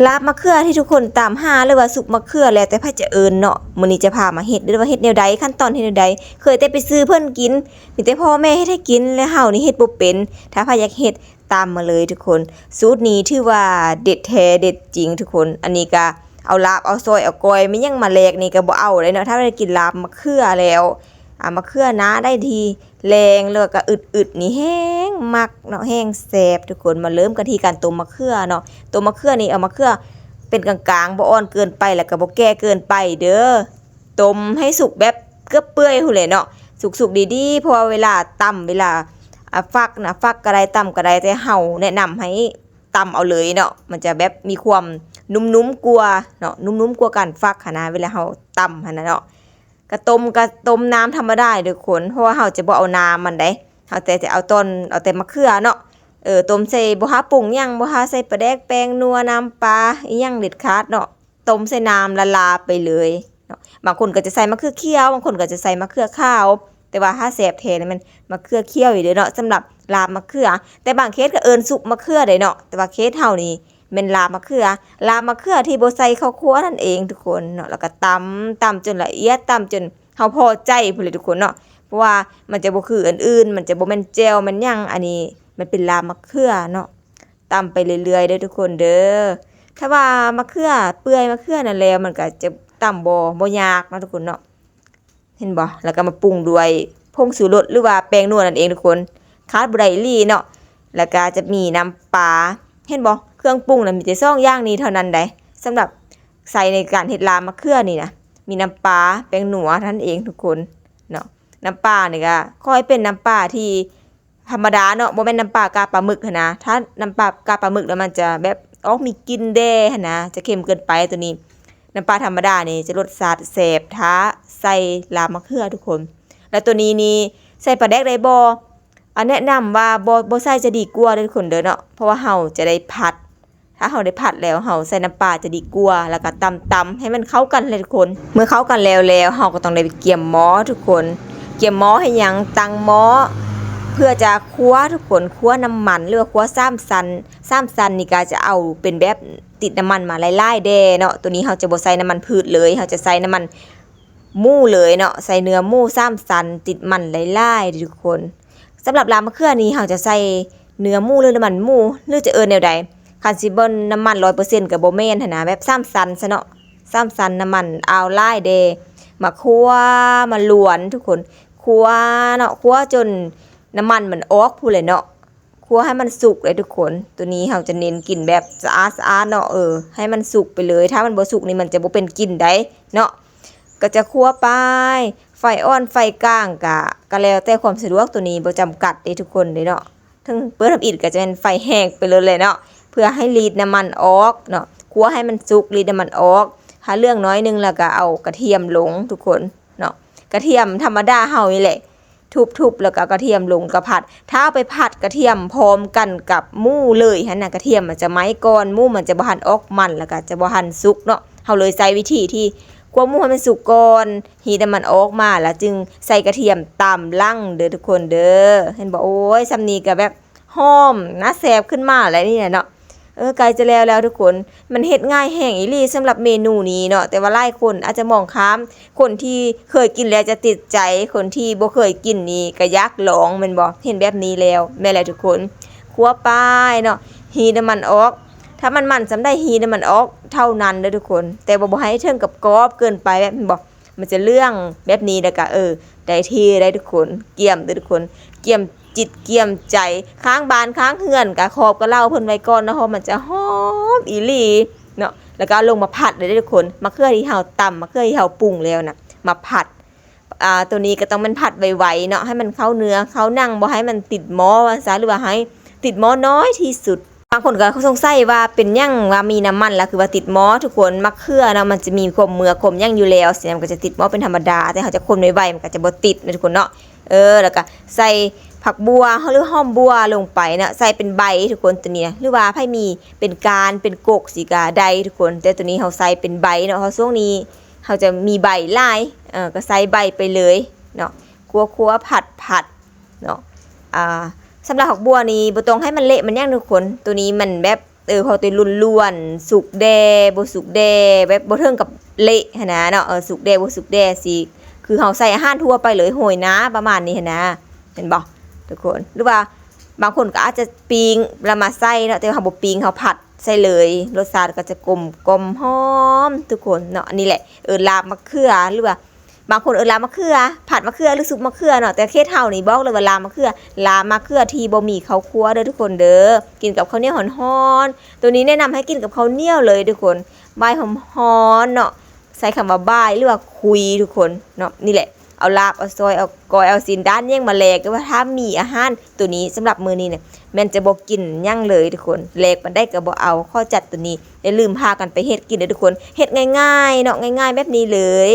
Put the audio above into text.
ລາບມະເຂືອທີ່ທຸກຄົນຕາມຫາ ຫຼືວ່າຊຸບມະເຂືອ ແລ້ວແຕ່ໃຜຈະເອີ້ນເນາະ. ມື້ນີ້ຈະພາມາເຮັດ ຫຼືວ່າເຮັດແນວໃດ ຂັ້ນຕອນເຮັດແນວໃດ ເຄີຍແຕ່ໄປຊື້ເພິ່ນກິນ ມີແຕ່ພໍ່ແມ່ເຮັດໃຫ້ກິນ ແລະເຮົານີ້ເຮັດບໍ່ເປັນ. ຖ້າໃຜຢາກເຮັດ ຕາມມາເລີຍທຸກຄົນ. ສູດນີ້ຖືວ່າເດັດແທ້ເດັດຈິງທຸກຄົນ. ອັນນີ້ກະເອົາລາບເອົາຊອຍເອົາກ້ອຍ ມີຫຍັງມາແລກນີ້ກະບໍ່ເອົາເລີຍເນາະ. ຖ້າໄດ້ກິນລາບມະເຂືອແລ້ວ ອາ ມະເຂືອໜ້າໄດ້ທີ່ແລງ ແລ້ວກະອຶດໆນີ້ແຮງມັກເນາະ ແຮງແຊບທຸກຄົນ. ມາເລີ່ມກັນທີ່ການຕົ້ມມະເຂືອເນາະ. ຕົ້ມມະເຂືອນີ້ເອົາມະເຂືອເປັນກາງໆ ບໍ່ອ່ອນເກີນໄປ ແລ້ວກະບໍ່ແກ່ເກີນໄປເດີ. ຕົ້ມໃຫ້ສຸກແບບເກືອບເປື່ອຍພຸ້ນແຫຼະເນາະ ສຸກໆດີໆ ເພາະວ່າເວລາຕຳ ເວລາ ອາ ຝັກນະ ຝັກກະໄດ້ ຕຳກະໄດ້ ແຕ່ເຮົາແນະນຳໃຫ້ຕຳເອົາເລີຍເນາະ ມັນຈະແບບມີຄວາມນຸ້ມໆກວ່າເນາະ ນຸ້ມໆກວ່າການຝັກຫັ້ນນະ ເວລາເຮົາຕຳຫັ້ນນະເນາະ. ກະຕົ້ມ ກະຕົ້ມນ້ຳທຳມະດາເດີທຸກຄົນ ເພາະວ່າເຮົາຈະບໍ່ເອົານ້ຳມັນໃດ ເຮົາແຕ່ຈະເອົາຕອນ ເອົາແຕ່ມະເຂືອເນາະ. ເອີ ຕົ້ມໃສ່ ບໍ່ຫາປຸງຫຍັງ ບໍ່ຫາໃສ່ປາແດກ ແປ້ງນົວ ນ້ຳປາ ອີ່ຫຍັງເດັດຂາດເນາະ. ຕົ້ມໃສ່ນ້ຳລະລາໄປເລີຍເນາະ. ບາງຄົນກໍຈະໃສ່ມະເຂືອຂຽວ ບາງຄົນກໍຈະໃສ່ມະເຂືອຂາວ ແຕ່ວ່າຖ້າແຊບແທ້ນີ້ແມ່ນມະເຂືອຂຽວຢູ່ເດີເນາະ ສຳລັບລາບມະເຂືອ. ແຕ່ບາງເຂດກໍເອີ້ນຊຸບມະເຂືອໄດ໋ເນາະ ແຕ່ວ່າເຂດເຮົານີ້ແມ່ນລາບມະເຂືອ ລາບມະເຂືອທີ່ບໍ່ໃສ່ເຂົ້າຂົ້ວນັ້ນເອງທຸກຄົນເນາະ. ແລ້ວກໍຕຳ ຕຳຈົນລະອຽດ ຕຳຈົນເຮົາພໍໃຈພຸ້ນແຫຼະທຸກຄົນເນາະ ເພາະວ່າມັນຈະບໍ່ຄືອັນອື່ນ ມັນຈະບໍ່ແມ່ນແຈ່ວແມ່ນຫຍັງ ອັນນີ້ມັນເປັນລາບມະເຂືອເນາະ. ຕຳໄປເລື້ອຍໆເດີທຸກຄົນເດີ. ຖ້າວ່າມະເຂືອເປື່ອຍ ມະເຂືອນັ້ນແລ້ວ ມັນກະຈະຕຳບໍ່ ບໍ່ຍາກເນາະທຸກຄົນເນາະ ເຫັນບໍ່? ແລ້ວກະມາປຸງດ້ວຍຜົງຊູລົດ ຫຼືວ່າແປ້ງນົວນັ້ນເອງທຸກຄົນ ຂາດບໍ່ໄດ້ອີ່ຫຼີເນາະ. ແລ້ວກະຈະມີນ້ຳປາ ເຫັນບໍ່? ເຄື່ອງປຸງນະ ມີແຕ່ສອງຢ່າງນີ້ເທົ່ານັ້ນໃດ໋ ສຳລັບໃສ່ໃນການເຮັດລາບມະເຂືອນີ້ນະ ມີນ້ຳປາ ແປ້ງນົວເທົ່ານັ້ນເອງທຸກຄົນເນາະ. ນ້ຳປານີ້ກະຂໍໃຫ້ເປັນນ້ຳປາທີ່ ທຳມະດາເນາະ ບໍ່ແມ່ນນ້ຳປາກາປາໝຶກຫັ້ນນະ. ຖ້ານ້ຳປາກາປາໝຶກແລ້ວ ມັນຈະແບບອອກມີກິ່ນແດ່ຫັ້ນນະ ຈະເຄັມເກີນໄປ. ໂຕນີ້ນ້ຳປາທຳມະດານີ້ຈະລົດຊາດແຊບ ຖ້າໃສ່ລາບມະເຂືອທຸກຄົນ. ແລ້ວໂຕນີ້ນີ້ໃສ່ປາແດກໄດ້ບໍ່? ອາ ແນະນຳວ່າບໍ່ ບໍ່ໃສ່ຈະດີກວ່າເດີທຸກຄົນເດີເນາະ ເພາະວ່າເຮົາຈະໄດ້ຜັດ ຖ້າເຮົາໄດ້ຜັດແລ້ວ ເຮົາໃສ່ນ້ຳປາຈະດີກວ່າ ແລ້ວກໍຕຳໆໃຫ້ມັນເຂົ້າກັນແຫຼະທຸກຄົນ. ເມື່ອເຂົ້າກັນແລ້ວແລ້ວ ເຮົາກໍຕ້ອງໄດ້ໄປກຽມໝໍ້ທຸກຄົນ. ກຽມໝໍ້ເຮັດຫຍັງ? ຕັ້ງໝໍ້ເພື່ອຈະຄົວທຸກຄົນ ຄົວນ້ຳມັນ ຫຼືວ່າຄົວສາມຊັ້ນ. ສາມຊັ້ນນີ້ກໍຈະເອົາເປັນແບບຕິດນ້ຳມັນມາຫຼາຍໆແດ່ເນາະ. ໂຕນີ້ເຮົາຈະບໍ່ໃສ່ນ້ຳມັນພືດເລີຍ ເຮົາຈະໃສ່ນ້ຳມັນ ໝູເລີຍເນາະ ໃສ່ເນື້ອໝູສາມຊັ້ນ ຕິດມັນຫຼາຍໆເດີທຸກຄົນ. ສຳລັບລາບມະເຂືອນີ້ ເຮົາຈະໃສ່ເນື້ອໝູ ຫຼື ນ້ຳມັນໝູ ຫຼື ຈະເອີ້ນແນວໃດ? ຄັນຊິບໍ່ນ້ຳມັນຮ້ອຍເປີເຊັນກໍບໍ່ແມ່ນຫັ້ນນະ ແບບສາມຊັ້ນຊະເນາະ ສາມຊັ້ນ ນ້ຳມັນອາວຫຼາຍແດ່ ມາຄົວ ມາລວນທຸກຄົນ ຄົວເນາະ ຄົວຈົນນ້ຳມັນມັນອອກພຸ້ນແຫຼະເນາະ. ຄົວໃຫ້ມັນສຸກເດ້ທຸກຄົນ. ໂຕນີ້ເຮົາຈະເນັ້ນກິນແບບສະອາດໆເນາະ ເອີ ໃຫ້ມັນສຸກໄປເລີຍ. ຖ້າມັນບໍ່ສຸກນີ້ມັນຈະບໍ່ເປັນກິນໄດ໋ເນາະ. ກໍຈະຄົວໄປ ໄຟອ່ອນ ໄຟກາງ ກະ ກະແລ້ວແຕ່ຄວາມສະດວກ. ໂຕນີ້ບໍ່ຈຳກັດເດ້ທຸກຄົນເດ້ເນາະ. ເຖິງເປີດທຳອິດກໍຈະແມ່ນໄຟແຮງໄປເລີຍແຫຼະເນາະ ເພື່ອໃຫ້ລີດນ້ຳມັນອອກເນາະ. ຄົວໃຫ້ມັນສຸກ ລີດນ້ຳມັນອອກ ຖ້າເຫຼືອງໜ້ອຍໜຶ່ງ ແລ້ວກໍເອົາກະທຽມລົງທຸກຄົນເນາະ. ກະທຽມທຳມະດາເຮົານີ້ແຫຼະ ທຸບໆ ແລ້ວກໍເອົາກະທຽມລົງ ແລ້ວກໍຜັດ. ຖ້າເອົາໄປຜັດກະທຽມພ້ອມກັນກັບໝູເລີຍຫັ້ນນະ ກະທຽມມັນຈະໄໝ້ກ່ອນ ໝູມັນຈະບໍ່ທັນອອກມັນ ແລ້ວກໍຈະບໍ່ທັນສຸກເນາະ. ເຮົາເລີຍໃຊ້ວິທີທີ່ຂົ້ວໝູໃຫ້ມັນສຸກກ່ອນ ຮີດໃຫ້ມັນອອກມາ ແລ້ວຈຶ່ງໃສ່ກະທຽມຕາມຫຼັງເດີທຸກຄົນເດີ. ເຫັນບໍ່? ໂອ້ຍ ສ່ຳນີ້ກໍແບບຫອມໜ້າແຊບຂຶ້ນມາແລ້ວນີ້ແຫຼະເນາະ. ເອີ ໃກ້ຈະແລ້ວແລ້ວທຸກຄົນ. ມັນເຮັດງ່າຍແຮງອີ່ຫຼີສຳລັບເມນູນີ້ເນາະ ແຕ່ວ່າຫຼາຍຄົນອາດຈະມອງຂ້າມ. ຄົນທີ່ເຄີຍກິນແລ້ວຈະຕິດໃຈ ຄົນທີ່ບໍ່ເຄີຍກິນນີ້ກໍຢາກລອງແມ່ນບໍ່? ເຫັນແບບນີ້ແລ້ວ ແມ່ນແຫຼະທຸກຄົນ. ຄົວໄປເນາະ ຮີດນ້ຳມັນອອກ ຖ້າມັນມັນສ່ຳໃດ ຮີດນ້ຳມັນອອກເທົ່ານັ້ນເດີທຸກຄົນ. ແຕ່ວ່າບໍ່ໃຫ້ເຖິງກັບກອບເກີນໄປ ແບບ ເຫັນບໍ່? ມັນຈະເຫຼືອງແບບນີ້ ແລ້ວກະ ເອີ ໄດ້ທີ່ໄດ້ທຸກຄົນ ກຽມເດີທຸກຄົນ ກຽມຈິດກຽມໃຈ. ຂ້າງບ້ານຂ້າງເຮືອນກະຂອບກະເລົ່າເພິ່ນໄວ້ກ່ອນເນາະ ເພາະມັນຈະຫອມອີ່ຫຼີເນາະ. ແລ້ວກະເອົາລົງມາຜັດເລີຍເດ້ທຸກຄົນ ມະເຂືອທີ່ເຮົາຕຳ ມະເຂືອທີ່ເຮົາປຸງແລ້ວນະ ມາຜັດ. ອາ ໂຕນີ້ກໍຕ້ອງແມ່ນຜັດໄວໆເນາະ ໃຫ້ມັນເຂົ້າເນື້ອເຂົ້າໜັງ ບໍ່ໃຫ້ມັນຕິດໝໍ້ວ່າຊະ ຫຼືວ່າໃຫ້ຕິດໝໍ້ນ້ອຍທີ່ສຸດ. ບາງຄົນກໍສົງໄສວ່າເປັນຫຍັງວ່າມີນ້ຳມັນລະຄືວ່າຕິດໝໍ້? ທຸກຄົນ ມະເຂືອເນາະ ມັນຈະມີຄວາມເໝືອກຄວາມຫຍັງຢູ່ແລ້ວ ສະນັ້ນມັນກໍຈະຕິດໝໍ້ເປັນທຳມະດາ ແຕ່ເຮົາຈະຄົນໄວໆ ມັນກໍຈະບໍ່ຕິດນະທຸກຄົນເນາະ. ເອີ ແລ້ວກໍໃສ່ຜັກບົ່ວ ຫຼື ຫອມບົ່ວລົງໄປເນາະ ໃສ່ເປັນໃບທຸກຄົນ ໂຕນີ້ນະ ຫຼືວ່າໃຜມີເປັນການເປັນກົກຊີ້ກໍໄດ້ທຸກຄົນ. ແຕ່ໂຕນີ້ເຮົາໃສ່ເປັນໃບເນາະ ເພາະຊ່ວງນີ້ເຮົາຈະມີໃບຫຼາຍ ເອີ ກໍໃສ່ໃບໄປເລີຍເນາະ. ຄົວໆ ຜັດໆ ເນາະ. ອາ ສຳລັບຜັກບົ່ວນີ້ບໍ່ຕ້ອງໃຫ້ມັນເລະມັນຫຍັງທຸກຄົນ ໂຕນີ້ມັນແບບ ເອີ ເຂົ້າເຕັມລ້ວນໆ ສຸກແດ່ບໍ່ສຸກແດ່ ແບບບໍ່ເຖິງກັບເລະຫັ້ນນະເນາະ ເອີ ສຸກແດ່ບໍ່ສຸກແດ່ຊິ ຄືເຮົາໃສ່ອາຫານທົ່ວໄປເລີຍ ໂຫຍນາ ປະມານນີ້ຫັ້ນນະ ແມ່ນບໍ່ທຸກຄົນ? ຫຼືວ່າບາງຄົນກໍອາດຈະປີ້ງແລ້ວມາໃສ່ເນາະ ແຕ່ວ່າເຮົາບໍ່ປີ້ງ ເຮົາຜັດໃສ່ເລີຍ ລົດຊາດກໍຈະກົມກ່ອມຫອມທຸກຄົນເນາະ. ອັນນີ້ແຫຼະ ເອີ້ນລາບມະເຂືອ ຫຼືວ່າ ບາງຄົນເອີ້ນລາບມະເຂືອ ຜັດມະເຂືອ ຫຼື ຊຸບມະເຂືອເນາະ ແຕ່ເຂດເຮົານີ້ບອກເລີຍວ່າລາບມະເຂືອ ລາບມະເຂືອທີ່ບໍ່ມີເຂົ້າຄົວເດີທຸກຄົນເດີ ກິນກັບເຂົ້າໜຽວຮ້ອນໆ. ໂຕນີ້ແນະນຳໃຫ້ກິນກັບເຂົ້າໜຽວເລີຍທຸກຄົນ ບ່າຍຮ້ອນໆເນາະ ໃຊ້ຄຳວ່າບ່າຍ ຫຼືວ່າຄຸຍທຸກຄົນເນາະ. ນີ້ແຫຼະ ເອົາລາບ ເອົາຊອຍ ເອົາກ້ອຍ ເອົາຊີ້ນດ້ານຫຍັງມາແລກ ຫຼືວ່າຖ້າມີອາຫານໂຕນີ້ ສຳລັບມື້ນີ້ນະ ແມ່ນຈະບໍ່ກິນຫຍັງເລີຍທຸກຄົນ ແລກປານໃດກໍບໍ່ເອົາ. ຂໍຈັດໂຕນີ້ ຢ່າລືມພາກັນໄປເຮັດກິນເດີທຸກຄົນ ເຮັດງ່າຍໆເນາະ ງ່າຍໆແບບນີ້ເລີຍ.